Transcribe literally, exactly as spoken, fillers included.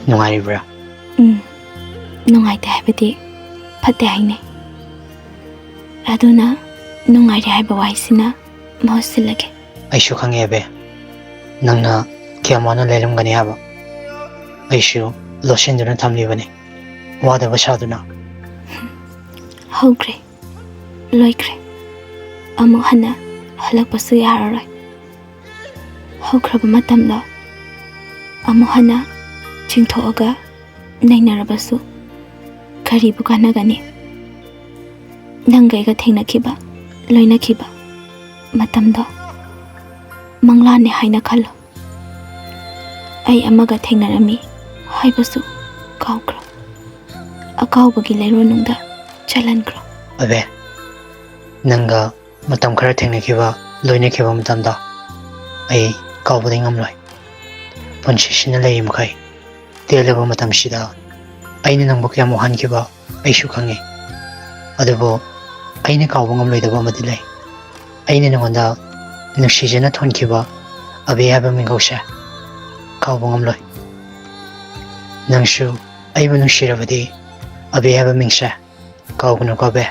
ꯅꯨꯡꯉꯥꯏꯔꯤꯕ꯭ꯔꯥ? ꯎꯝ, ꯅꯨꯡꯉꯥꯏꯇꯦ ꯍꯥꯏꯕꯗꯤ ꯐꯠꯇꯦ ꯍꯥꯏꯅꯩ꯫ ꯑꯗꯨꯅ ꯅꯨꯡꯉꯥꯏꯔꯦ ꯍꯥꯏꯕ ꯋꯥꯍꯩꯁꯤꯅ ꯃꯍꯨꯠ ꯁꯤꯜꯂꯒꯦ꯫ ꯑꯩꯁꯨ ꯈꯪꯉꯦ, ꯑꯕꯦ, ꯅꯪꯅ ꯀꯌꯥꯝ ꯋꯥꯅ ꯂꯩꯔꯝꯒꯅꯤ ꯍꯥꯏꯕ꯫ ꯑꯩꯁꯨ ꯂꯣꯠꯁꯤꯟꯗꯨꯅ ꯊꯝꯂꯤꯕꯅꯤ, ꯋꯥꯗꯕ ꯁꯥꯗꯨꯅ꯫ ꯍꯧꯈ꯭ꯔꯦ, ꯂꯣꯏꯈ꯭ꯔꯦ꯫ ꯑꯃꯨꯛ ꯍꯟꯅ ꯍꯜꯂꯛꯄꯁꯨ ꯌꯥꯔꯔꯣꯏ꯫ ꯍꯧꯈ꯭ꯔꯕ ꯃꯇꯝꯗꯣ ꯑꯃꯨꯛ ꯍꯟꯅ ꯆꯤꯡꯊꯣꯛꯑꯒ ꯅꯩꯅꯔꯕꯁꯨ ꯀꯔꯤꯕꯨ ꯀꯥꯟꯅꯒꯅꯤ? ꯅꯪꯒ ꯑꯩꯒ ꯊꯦꯡꯅꯈꯤꯕ, ꯂꯣꯏꯅꯈꯤꯕ ꯃꯇꯝꯗꯣ ꯃꯪꯂꯥꯟꯅꯦ ꯍꯥꯏꯅ ꯈꯜꯂꯣ꯫ ꯑꯩ ꯑꯃꯒ ꯊꯦꯡꯅꯔꯝꯃꯤ ꯍꯥꯏꯕꯁꯨ ꯀꯥꯎꯈ꯭ꯔꯣ꯫ ꯑꯀꯥꯎꯕꯒꯤ ꯂꯩꯔꯣꯟꯅꯨꯡꯗ ꯆꯜꯍꯟꯈ꯭ꯔꯣ꯫ ꯑꯕꯦ, ꯅꯪꯒ ꯃꯇꯝ ꯈꯔ ꯊꯦꯡꯅꯈꯤꯕ, ꯂꯣꯏꯅꯈꯤꯕ ꯃꯇꯝꯗꯣ ꯑꯩ ꯀꯥꯎꯕꯗꯤ ꯉꯝꯂꯣꯏ꯫ ꯄꯨꯟꯁꯤꯁꯤꯅ ꯂꯩꯔꯤ ꯃꯈꯩ ꯇꯦꯜꯂꯕ ꯃꯇꯝꯁꯤꯗ ꯑꯩꯅ ꯅꯪꯕꯨ ꯀꯌꯥꯝ ꯋꯥꯍꯟꯈꯤꯕ ꯑꯩꯁꯨ ꯈꯪꯉꯤ꯫ ꯑꯗꯨꯕꯨ ꯑꯩꯅ ꯀꯥꯎꯕ ꯉꯝꯂꯣꯏꯗꯕ ꯑꯃꯗꯤ ꯂꯩ꯫ ꯑꯩꯅ ꯅꯉꯣꯟꯗ ꯅꯨꯡꯁꯤꯖꯅ ꯊꯣꯟꯈꯤꯕ ꯑꯕꯦ ꯍꯥꯏꯕ ꯃꯤꯡꯒꯧꯁꯦ ꯀꯥꯎꯕ ꯉꯝꯂꯣꯏ꯫ ꯅꯪꯁꯨ ꯑꯩꯕꯨ ꯅꯨꯡꯁꯤꯔꯕꯗꯤ ꯑꯕꯦ ꯍꯥꯏꯕ ꯃꯤꯡꯁꯦ ꯀꯥꯎꯒꯅꯨꯀꯣ, ꯑꯕꯦ꯫